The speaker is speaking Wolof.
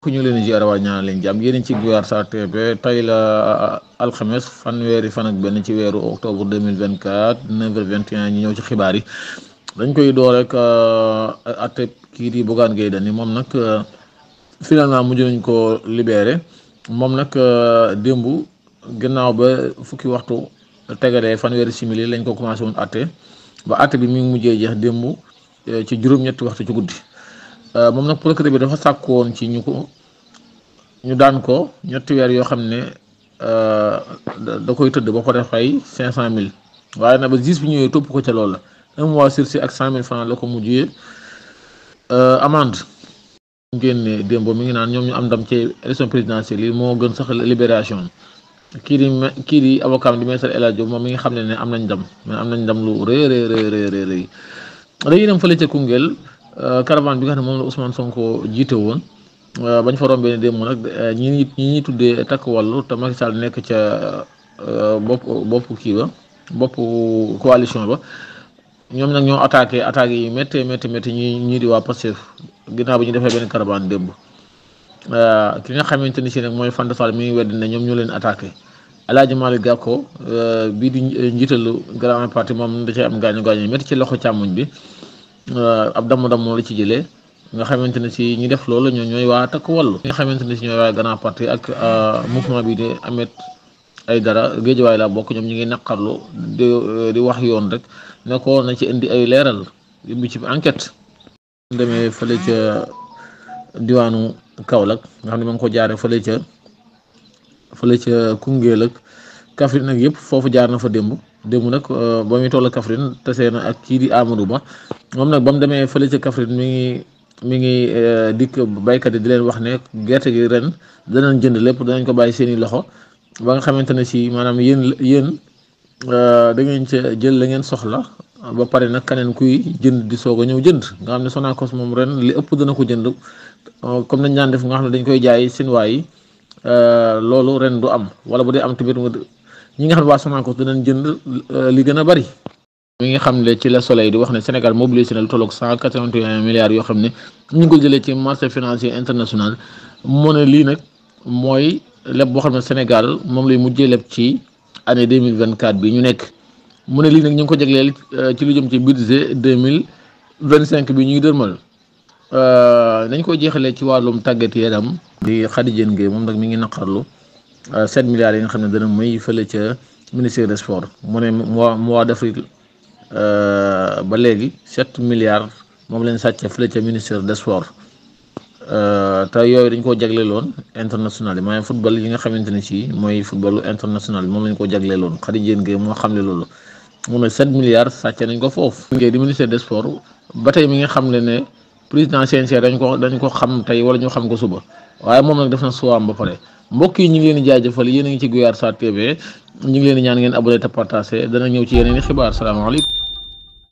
ku ñu leen ziar waa ñaan leen jàmm yéen ci Guyaar Sarr TV tey la alxames fanweeri fan ak benn ci weeru octobre 2024 9h21 ñu ñëw ci xibaar yi dañ koy door rek atte kii di Bougane Gueye Dany moom nag finalement mujj nañ ko libéré moom nag démb gannaaw ba fukki waxtu tegalee fanweeri simili lañ ko commencé woon atte ba atte bi mi ngi mujjee jeex démb ci juróom-ñetti waxtu ci guddi. moom nag procureur bi dafa sàkk woon ci ñu daan ko ñetti weer yoo xam ne da koy tëdd ba pare fay 500,000 waaye nag ba juge bi ñëwee topp ko ca loolu la 1 mois sursis ak 100,000 francs la ko mujjee amende. génne démb mi ngi naan ñoom ñu am ndam ci élection présidentielle yi moo gën sax libération kii di avocat di Maître El Hadji Diouf moom mi nga xam ne am nañ ndam mais am nañ ndam lu rëy dañuy dem fële ca Koungheul. caravane bi nga xam ne moom la Ousmane Sonko jiite woon bañ fa rombee démb nag ñi tuddee takk wàllu te Macky Sall nekk ca bopp kii ba bopp coalition ba ñoom nag ñoo attaqué yi métti ñii di waa Pastef ginnaaw bi ñu defee benn caravane démb ki nga xamante ni si nag mooy Fanta Fall mi ngi weddi ne ñoom ñoo leen attaqué El Hadji Malick Gakou bii di njiitalu grand parti moom da cee am gaañu métti ci loxo càmmoñ bi. ab damm moo la ci jëlee nga xamante ne si ñi def loolu ñooy waa takk wàllu nga xamante ne si ñooy waa grand parti ak mouvement bi de Ahmed Aïdara Géejawaay laa bokk ñoom ñi ngi naqarlu di wax yoon rek ne ko na ci indi ay leeral yóbbu ci enquête demee fële ca diwaanu Kaolack nga xam ne ma ngi ko jaare fële ca Koungheul ak Kaffrine nag yëpp foofu jaar na fa démb nag ba muy toll Kaffrine tasee na ak kii di Amadou Ba moom nag ba mu demee fële ca Kaffrine mi ngi dikk baykat yi di leen wax ne gerte gi ren danañ jënd lépp danañ ko bàyyi seeni loxo ba nga xamante ne si maanaam yéen da ngeen ca jël la ngeen soxla ba pare nag keneen kuy jënd di soog a ñëw jënd nga xam ne Sonacos moom ren li ëpp dana ko jënd comme nañ daan def nga xam ne dañ koy jaay Sinwaa yi loolu ren du am wala bu dee am tamit ñi nga xam ne waa Sonacos danañ jënd li gën a bari. mi ngi xam ne ci la Soleil di wax ne Sénégal mobilisé na lu tolloog 181 milliards yoo xam ne ñu ngi ko jëlee ci marché financier international mu ne lii nag mooy leb boo xam ne Sénégal moom lay mujjee leb ci année 2024 bi ñu nekk mu ne lii nag ñu ngi ko jagleel ci lu jëm ci budget 2025 bi ñuy dërmal dañ koy jeexalee ci wàllum tàggat yaram di Khady Diène Gaye moom nag mi ngi naqarlu 7 milliards yi nga xam ne dana may fële ca ministère des sports mu ne mois d'avril ba léegi 7 milliards moom leen sàcce fële ca ministère des sports te yooyu dañ koo jagleeloon international yi maanaam football yi nga xamante ne ci mooy footballu international bi moom lañ ko jagleeloon Khady Diène Gaye moo xam ne loolu mu ne 7 milliards sàcce nañ ko foofu. di ministère des sports ba tey mi nga xam ne président CNG dañ ko xam tey wala ñu xam ko suba waaye moom nag def na suwaam ba pare. mbokk yi ñu ngi leen di jaajëfal yéen a ngi ci Guyaar Sarr TV ñu ngi leen di ñaan ngeen abonné te partagé dana ñëw ci yeneen i xibaar salaamaaleykum.